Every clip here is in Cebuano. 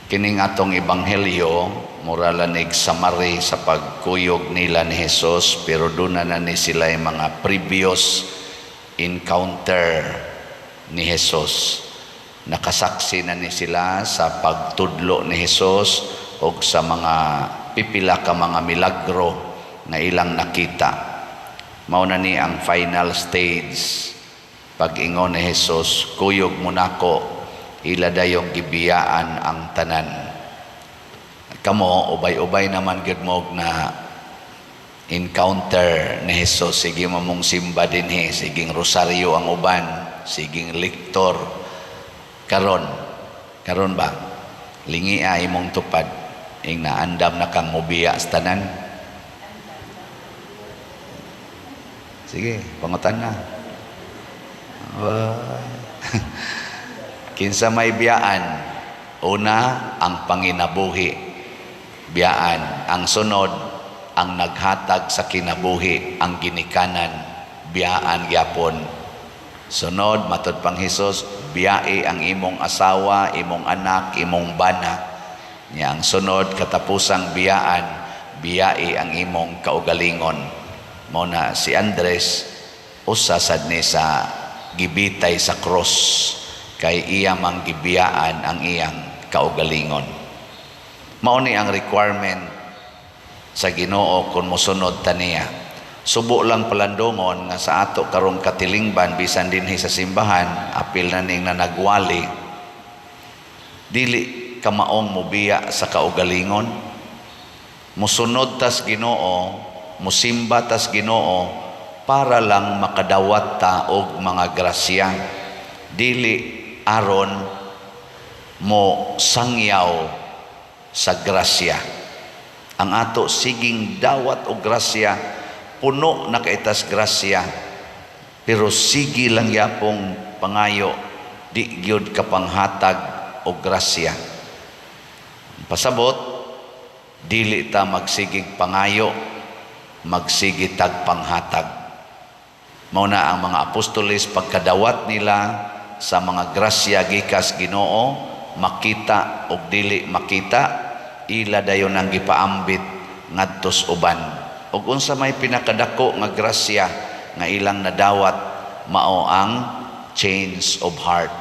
Kining atong ebanghelyo mura lanig summary sa pagkuyog nila ni Jesus, pero duna na ni sila yung mga previous encounter ni Jesus. Nakasaksi na ni sila sa pagtudlo ni Jesus o sa mga pipila ka mga milagro nga ilang nakita. Mao na ni ang final stage. Pag-ingon ni Jesus, "Kuyog mo nako," ila dayong gibiyaan ang tanan. Kamo, ubay-ubay naman gyud mo na encounter ni Jesus. Sige mo mong simba dinhi, siging rosaryo ang uban, siging lektor. Karon, karon ba? Lingi imong tupad, ing naandam na kang mubiya sa tanan. Sige, pangutan na. Kinsa may biyaan? Una, ang panginabuhi. Biyaan. Ang sunod, ang naghatag sa kinabuhi, ang ginikanan, biyaan gyapon. Sunod, matud pang Hesus, biyai ang imong asawa, imong anak, imong bana. Nya ang sunod, katapusang biyaan, biyai ang imong kaugalingon. Mao na si Andres, usa sad ni sa gibitay sa cross kay iya mang gibiyaan ang iyang kaugalingon. Mao ni ang requirement sa Ginoo kung mosunod ta niya. Subo lang palandungon nga sa ato karong katilingban, bisan dinhi sa simbahan, apil na ning nanagwali, dili kamaong mobiya sa kaugalingon. Musunod tas Ginoo, musimba tas Ginoo para lang makadawat ta og mga grasya, dili aron mo sangyaw sa grasya. Ang ato siging dawat og grasya, puno na kaitas grasya, pero sige lang yapong pangayo, di gyud kapanghatag og grasya. Pasabot, dili ta magsigig pangayo, magsige tag panghatag. Mao na ang mga apostoles, pagkadawat nila sa mga grasya gikas Ginoo, makita og dili makita, ila dayon ang gipaambit ngadtos uban. Ug unsa may pinakadako nga grasya nga ilang nadawat? Mao ang change of heart,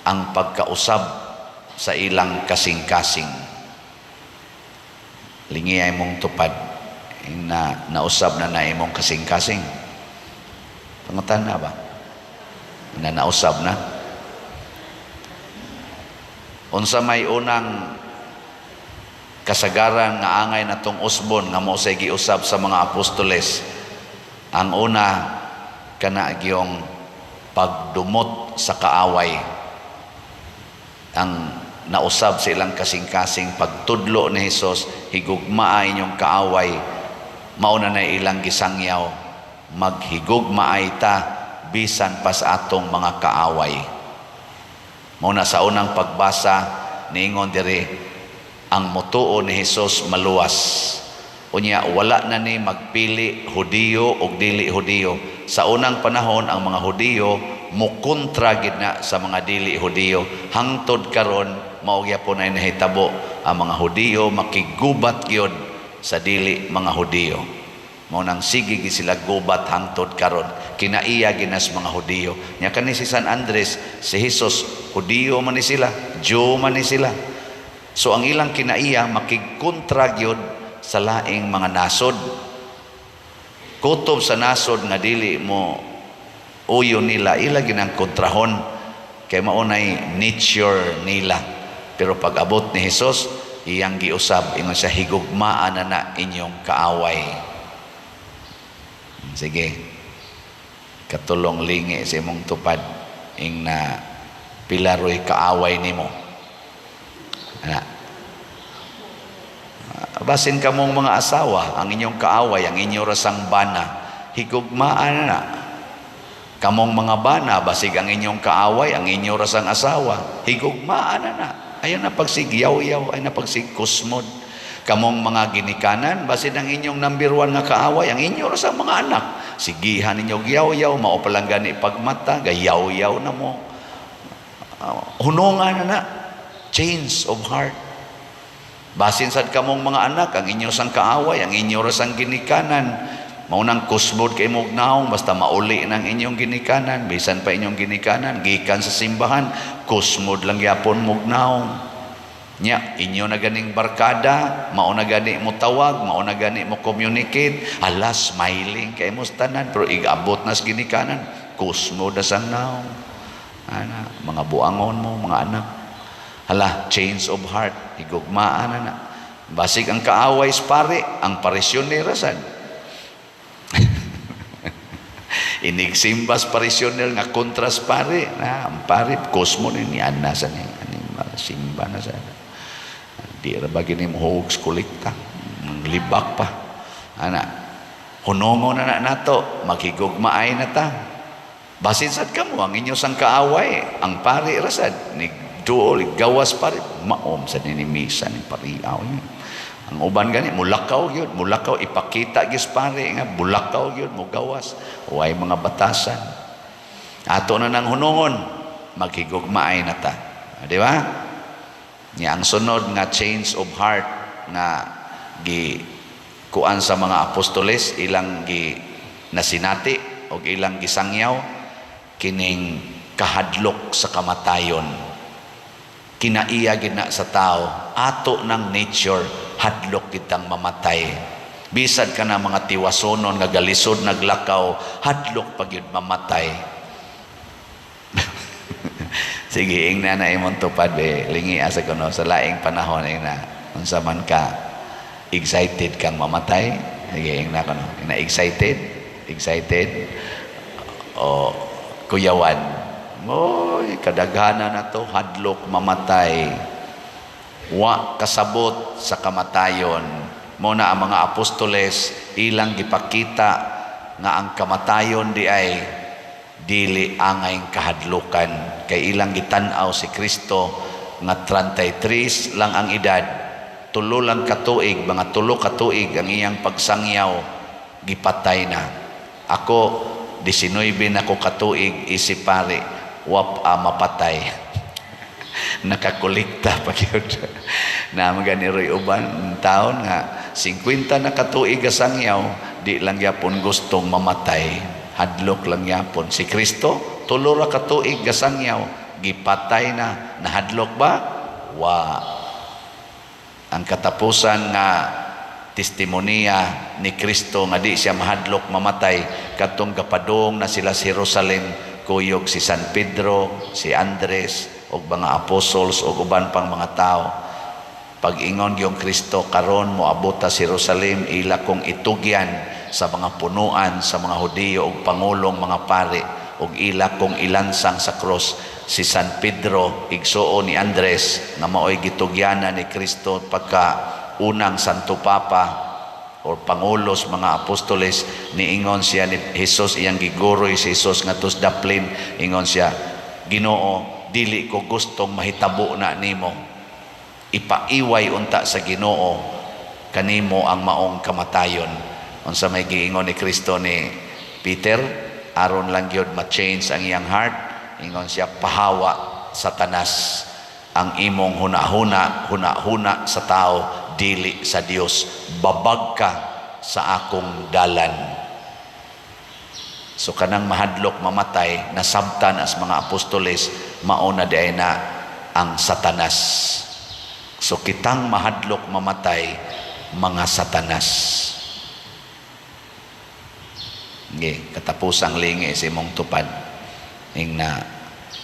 ang pagkausab sa ilang kasing-kasing. Lingi ay mong tupad na nausab na na imong kasing-kasing. Pangutan na ba na nausab na? Unsa may unang kasagaran nga angay natong usbon nga mao say giusab sa mga apostoles? Ang una, kana gyong pagdumot sa kaaway. Ang nausab sa ilang kasing-kasing pagtudlo ni Hesus, "Higugmaa inyong kaaway," mao na na ilang gisangyaw, maghigugmaay ta bisan pa sa atong mga kaaway. Mao na sa unang pagbasa, niingon diri, ang mutuo ni Hesus maluwas. Unya wala na ni magpili Hudiyo og dili Hudiyo. Sa unang panahon, ang mga Hudiyo mukontra gid na sa mga dili Hudiyo. Hangtod karon, mao gyapon ay nahitabo, ang mga Hudiyo makigubat gyud sa dili mga Hudiyo. Mao nang sige gid sila gubat hangtod karon. Kinaiya ginas mga Hudiyo. Nya kani si San Andres, si Jesus, Hudiyo man ni sila, Jew man ni sila. So ang ilang kinaiya, makigkontra gyud sa laing mga nasod. Kutob sa nasod nga dili mo uyo nila, ila ginang kontrahon kay mao nay nature nila. Pero pag abot ni Hesus, iyang giusab, ingon siya, "Higugmaan na na inyong kaaway." Sige. Katulong, lingi sa imong tupad ing na pilaroy kaaway nimo. Ana. Basin kamong mga asawa, ang inyong kaaway, ang inyong rasang bana, higugmaan na. Kamong mga bana, basig ang inyong kaaway, ang inyong rasang asawa, higugmaan na na. Ayaw na pagsigyaw-yaw, ayaw na pagsigkusmod. Kamong mga ginikanan, basin ang inyong number one nga kaaway, ang inyong rasang mga anak. Sigihan ninyo gyaw-yaw, mao palang gani pagmata, gayaw-yaw na mo. Hunungan na na. Change of heart. Basin sad kamong mga anak, ang inyo sang kaaway, ang inyo ra sang ginikanan. Mao nang kusmod kay mong naong basta mauli ng inyong ginikanan, bisan pa inyong ginikanan gikan sa simbahan, kusmod lang gyapon mog naong. Nya, inyo na ganing barkada, mao na gani mo tawag, mao na gani mo communicate, ala, smiling kay mo tanan, pero igabot na sa ginikanan, kusmod na sang naong. Ana, mga buangon mo, mga anak. Hala, change of heart, higugmaan na na. Basig ang kaaway sa pare, ang parisyonera sad. Inigsimbas parisyonel nga kontras pare, na ang pare kusmo ni ni ana sa ni ani simba na sa. Di ra ba gini mo hugs kolekta, libak pa. Ana, hunongo na na nato, maghigugmaay na ta. Basin sad kamo ang inyo sang kaaway, ang pare ra sad ni duol gawas pare, maom sa ni misa ni pariaw niya. Ang uban gani mulakaw gyud, mulakaw ipakita gyud pare nga bulakaw gyud mo gawas, way mga batasan. Ato na nang hunongon, maghigugmaay na ta. Di ba? Nya ang sunod nga change of heart nga gi kuan sa mga apostoles, ilang gi nasinati og ilang gisangyaw kining kahadlok sa kamatayon. Kinaiya gid na sa tao, ato ng nature hadlok kitang mamatay. Bisad ka na mga tiwasonon nga galisod naglakaw, hadlok pag yun mamatay. Sige, ingna na imong tupad be, lingi asa kuno sa laing panahon ingna unsa man ka excited kang mamatay. Sige, ingna kuno, ingna excited, excited o kuyawan. Oy, kadaghanan na to hadlok mamatay. Wa kasabot sa kamatayon. Mo na ang mga apostoles ilang gipakita nga ang kamatayon di ay dili angay kahadlukan, kay ilang gitan-aw si Kristo nga 33 lang ang edad, 3 lang katuig, mga 3 katuig ang iyang pagsangyaw, gipatay na. Ako 19 na ko katuig isip pare, wap mapatay. Nakakolekta pa gyud. Na magani roy uban taon nga 50 na katuig sangyaw, di lang gyapon gustong mamatay. Hadlok lang gyapon. Si Kristo 3 ra katuig gasangyaw, gipatay na. Nahadlok ba? Wa. Ang katapusan nga testimonya ni Kristo nga di siya mahadlok mamatay, katong gapadong na sila sa Jerusalem, kuyog si San Pedro, si Andres ug mga apostles ug uban pang mga tao. Pag-ingon yung Kristo, karon moabot ta sa Jerusalem, ila kong itugyan sa mga punuan sa mga Hudiyo ug pangulong mga pare, ug ila kong ilansang sa cross. Si San Pedro igsuon ni Andres nga maoy gitugyanan ni Kristo pagka unang Santo Papa or pangulos mga apostoles. Niingon siya ni Jesus, iyang giguroy si Jesus ngadto sa daplin, ingon siya, "Ginoo, dili ko gustong mahitabo na nimo. Ipaiway unta sa Ginoo kanimo ang maong kamatayon." Unsa may giingon ni Kristo ni Peter aron lang gyud ma-change ang iyang heart? Ingon siya, "Pahawa, Satanas, ang imong hunahuna hunahuna sa tao, dili sa Dios. Babag ka sa akong dalan." So kanang mahadlok mamatay, nasabtan as mga apostoles, mao na diay na ang Satanas. So kitang mahadlok mamatay, mga Satanas. Nge, katapusang lingi sa imong tupad. Ing na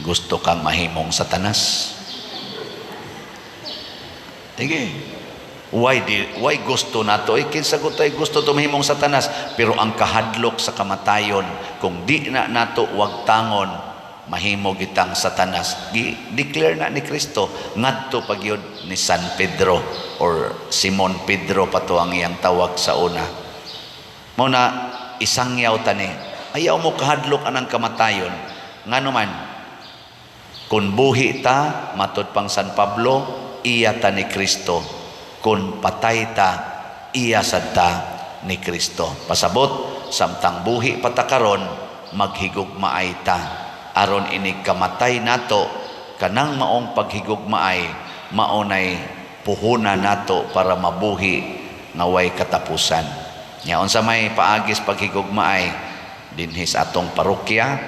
gusto kang mahimong Satanas. Sige. Why gusto nato? Eh, kinsa ko tayo gusto tumahimong Satanas? Pero ang kahadlok sa kamatayon, kung di na nato wagtangon, mahimo gitang Satanas. Gi-declare na ni Kristo ngadto pagyud ni San Pedro or Simon Pedro pa to ang iyang tawag sa una. Mao na isangyaw tani. Ayaw mo kahadlok anang kamatayon. Ngano man, kung buhi ta, matod pang San Pablo, iya ta ni Kristo. Kung patay ta, iya sad ta ni Kristo. Pasabot, samtang buhi pa ta karon, maghigugmaay ta. Aron inig kamatay nato, kanang maong paghigugmaay, Maunay puhunan nato para mabuhi nga way katapusan. Nya unsa may paagis paghigugma ay dinhi sa atong parokya,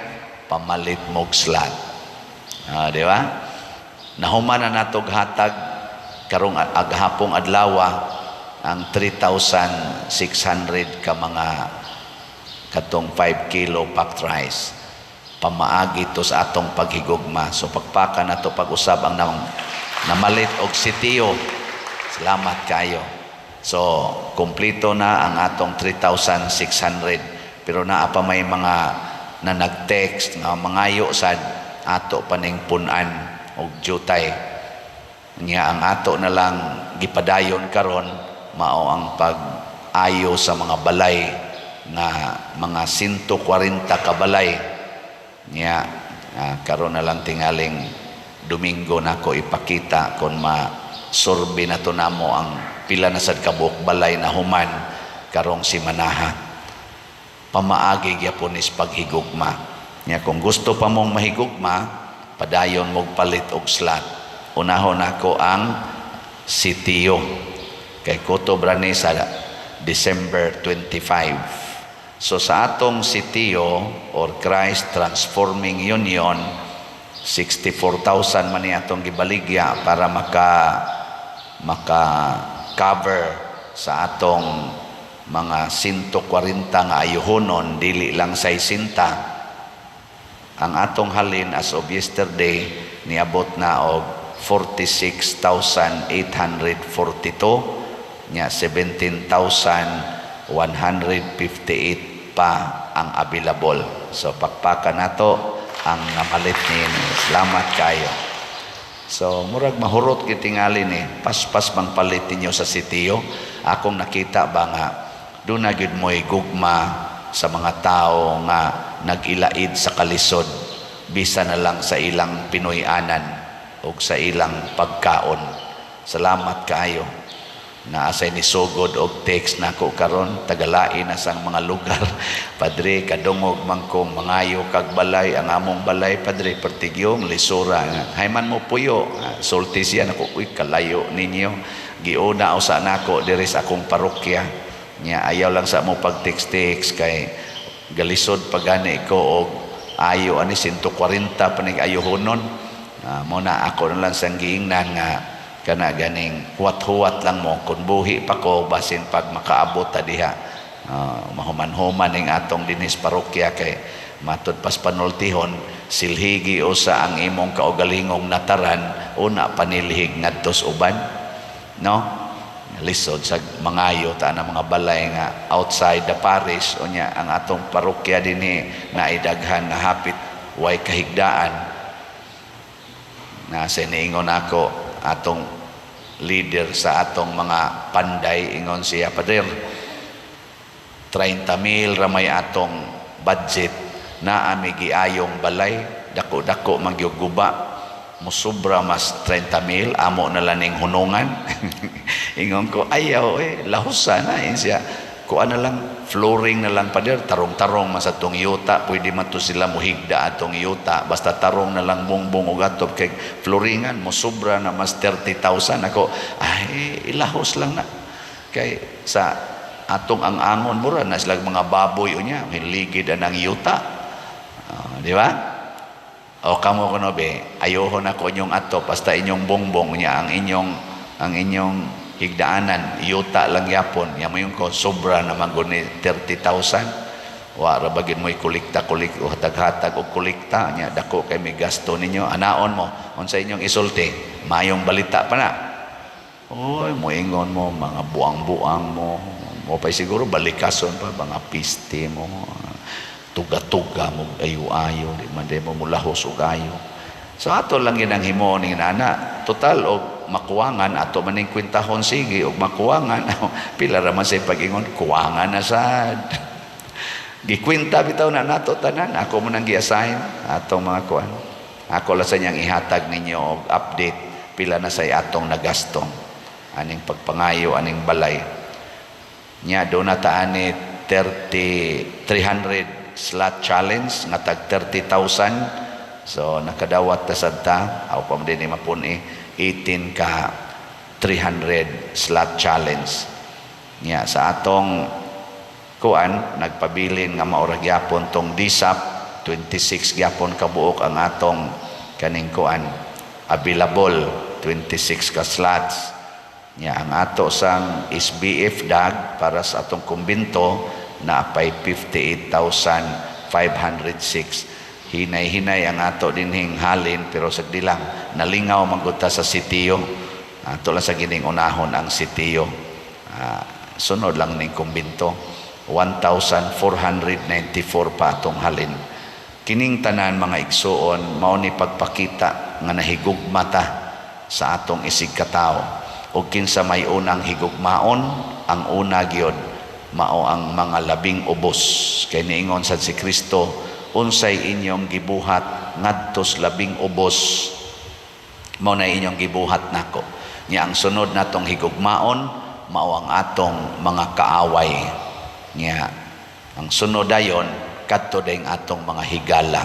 pamalit mog slot. Ah, di ba? Nahuman na natog hatag karong aghapong adlawa ang 3,600 ka mga katong 5 kilo packed rice. Pamaagi to sa atong paghigugma. So pakpaka nato pag-usab ang namalit og sitiyo. Salamat kayo. So kumpleto na ang atong 3,600, pero naa pa may mga na nag-text nga mangayo sad, ato paning punan og jutay. Nya ang ato na lang gipadayon karon mao ang pag-ayo sa mga balay nga mga 140 ka balay. Nya karon na lang tingaling Domingo nako ipakita kon ma-survey na to namo ang pila na sad kabuok balay na human karong simanaha. Pamaagi gyapon is paghigugma. Nya kung gusto pa mong mahigugma, padayon mog palit og slot. Unahon nako ang sitiyo kay kutob ra ni sa December 25. So sa atong sitiyo or Christ Transforming Union, 64,000 man ni atong gibaligya para maka cover sa atong mga 140 nga ayuhonon, dili lang 60. Ang atong halin as of yesterday niabot na og 46,842. Nya 17,158 pa ang available. So pakpakan nato ang namalit nini. Salamat kayo. So murag mahurot kitingali ni paspas bang palit ninyo sa sitiyo. Akong nakita ba nga doon na gyud mo'y gugma sa mga tao nga nag-ilaid sa kalisod, bisa na lang sa ilang Pinoy-anan o sa ilang pagkaon. Salamat kaayo. Naa say nisugod og text nako karon, tagalain na sang mga lugar. "Padre, kadungog man kong mangayo kag balay, ang among balay, Padre, pertigyong lisura." Hayman mo puyo. Ah, sulti siya nako, "Uy, kalayo ninyo. Giuna usa nako diri sa akong parokya." Nya ayaw lang sa mo pag text-text kay galisod pagani ko og ayo ani 140 panig ayohonon. Mo na ako na lang sang giingnan nga kana ganing huwat-huwat lang mo kung buhi pa ko, basin pag makaabot ta diha. Mahuman-human ning atong dinis parokya kay matud pas panultihon, silhigi usa ang imong kaugalingong nataran, una panilhig ngadtos uban, no? Lisod sa mangayo ta na mga balay nga outside the parish. Unya ang atong parokya dinhi naidaghan nga hapit way kahigdaan na sa niingon ako atong leader sa atong mga panday. Ingon siya, "Pader, 30 mil ramay atong budget na ami giayong balay, dako-dako magyuguba, musubra mas 30 mil, amo na lang ning hunungan." Ingon ko, "Ayaw eh, lahusa na." Ingon siya, "Kuha na lang, flooring na lang, Pader, tarong-tarong man sa atong yuta, pwede man to sila muhigda atong yuta, basta tarong na lang bongbong og atop kay flooringan, musubra na mas 30,000." Ako, "Ay, ilahos lang na." Kay sa atong ang angon, mura na sila mga baboy, unya hiligid ang yuta. Ah, di ba? O kamo kuno be, ayohon ako inyong ato, basta inyong bongbong niya ang inyong higdaanan, yuta lang yapon. Ya mo yung ko sobra naman guni 30,000. Wa ra bagin mo'y kolekta kolekta o hatag-hatag og kolekta nya dako kay may gasto ninyo. Anaon mo unsa inyong isulti? Mayong balita pa na. Oy, moingon mo mga buang-buang mo. Mo pa siguro balikason pa, mga piste mo. Tuga-tuga mo ayo-ayo, di man di mo mulahos og ayo. So ato lang yun ang himuon ni nana. Total og makuwangan ato maning kwentahon, sige og makuwangan, pila ra man say pag-ingon, kuwangan na sad. Gikwenta bitaw na nato tanan, ako mo nang gi-assign atong mga kuan. Ako lang sa niyang ihatag ninyo og update pila na say atong nagastong aning pagpangayo aning balay. Nya do na ta ani 30 300 slot challenge nga tag 30,000. So nakadawat ta sad ta aw pa man din mapun-i. 18 ka 300 slot challenge. Nya sa atong kuan, nagpabilin nga maura gyapon tong DSAP, 26 gyapon kabuok ang atong kaning kuan available, 26 ka slots. Nya ang ato sang SBF DAG para sa atong kumbinto naapay 58,506. Hinay-hinay ang ato dinhing halin, pero sagdi lang, nalingaw man gud ta sa sitiyo. Ato lang sa gining unahon ang sitiyo, sunod lang ning kumbinto. 1,494 pa atong halin. Kining tanan, mga igsuon, mao ni pagpakita nga nahigugma ta sa atong isig katawo. Ug kinsa may unang higugmaon? Ang una gyud mao ang mga labing ubos, kay niingon sad si Kristo, "Unsay inyong gibuhat ngadto sa labing ubos, mao na inyong gibuhat nako." Nya ang sunod natong higugmaon mao ang atong mga kaaway. Nya ang sunod dayon, kadto dayong atong mga higala.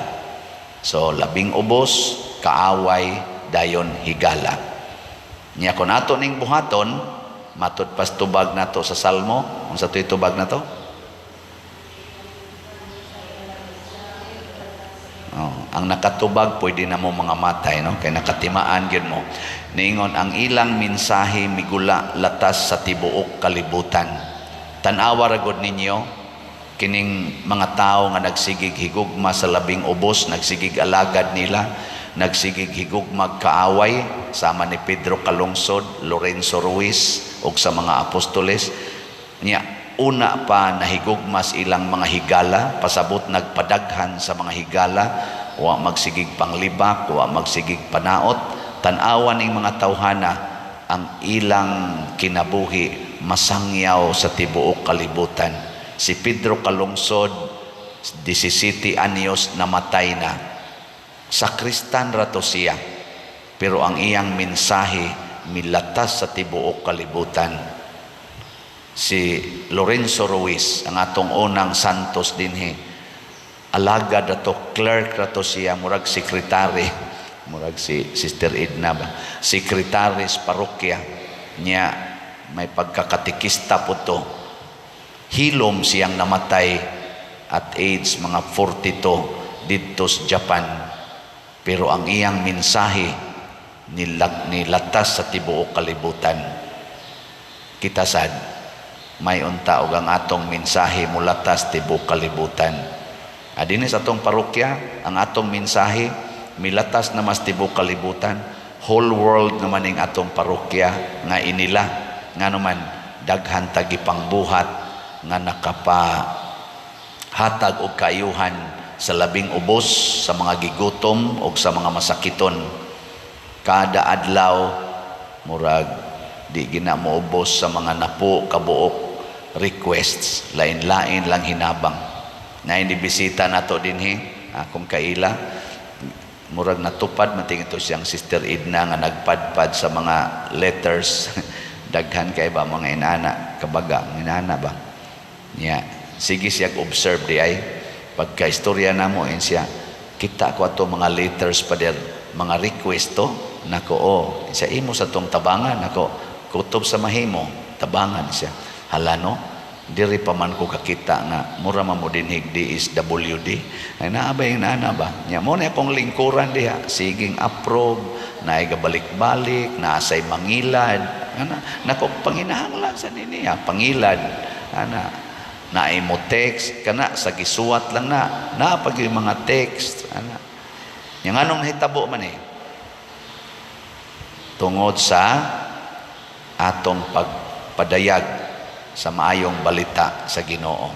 So labing ubos, kaaway, dayon higala. Nya kung ato ning buhaton, matud pas tubag nato sa Salmo. Unsa to'y tubag nato? Oh, ang nakatubag pwede na mo mga matay, no, kay nakatimaan gyud mo. Niingon ang ilang mensahe migula latas sa tibuok kalibutan. Tan-awa ra gud ninyo kining mga tao nga nagsigig higugma sa labing ubos, nagsigig alagad nila, nagsigig higugma kaaway, sama ni Pedro Calungsod, Lorenzo Ruiz ug sa mga apostoles. Nya una pa nahigugma sa ilang mga higala, pasabot nagpadaghan sa mga higala, wa magsigig panglibak, wa magsigig panaot. Tan-awan ning mga tawhana, ang ilang kinabuhi masangyaw sa tibuok kalibutan. Si Pedro Calungsod, 17 anyos namatay na. Sakristan ra to siya, pero ang iyang mensahe milatas sa tibuok kalibutan. Si Lorenzo Ruiz, ang atong unang santos dinhi, alagad ato, clerk rato siya, murag sekretary, murag si Sister Edna ba, sekretary sa parokya niya, may pagkakatekista po to. Hilom siyang namatay at age mga 42 didto sa Japan, pero ang iyang mensahe nilatas sa tibuok kalibutan. Kita sad may unta og ang atong mensahe mulatas tibuok kalibutan. Adini sa atong parokya, ang atong mensahe milatas na mas tibuok kalibutan. Whole world naman ning atong parokya nga inila, ngano man daghan tagi pangbuhat nga nakapa hatag og kaayuhan sa labing ubos, sa mga gigutom og sa mga masakiton. Kada adlaw murag di gina moubos sa mga napo kabuok requests, lain-lain lang hinabang na hindi bisita nato dinhi. Akong kaila, murag natupad man tingin to siyang Sister Edna nga nagpadpad sa mga letters. Daghan kay ba mga inana kabaga, inana ba niya. Sige siya observe di ay pagka istorya namo in siya, "Kita ko ato mga letters pa der, mga request to nako." "Oh," siya, "imo sa tong tabangan nako, kutob sa mahimo tabangan siya." "Hala no, diri pa man ko kakita nga mura man mo dinhig DSWD ay naa ba yung nana ba nya mo na akong lingkuran diha, siging approve, naay gabalik-balik, naasay mangilad ana nako, panginahanglan sa niya pangilad ana, naay mo text kana sa gisuwat lang na naa pag yung mga text ana nya. Nganong nahitabo man eh? Tungod sa atong pagpadayag sa maayong balita sa Ginoo.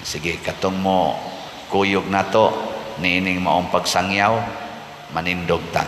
Sige, katong mo kuyog nato niining maong pagsangyaw, manindog ta.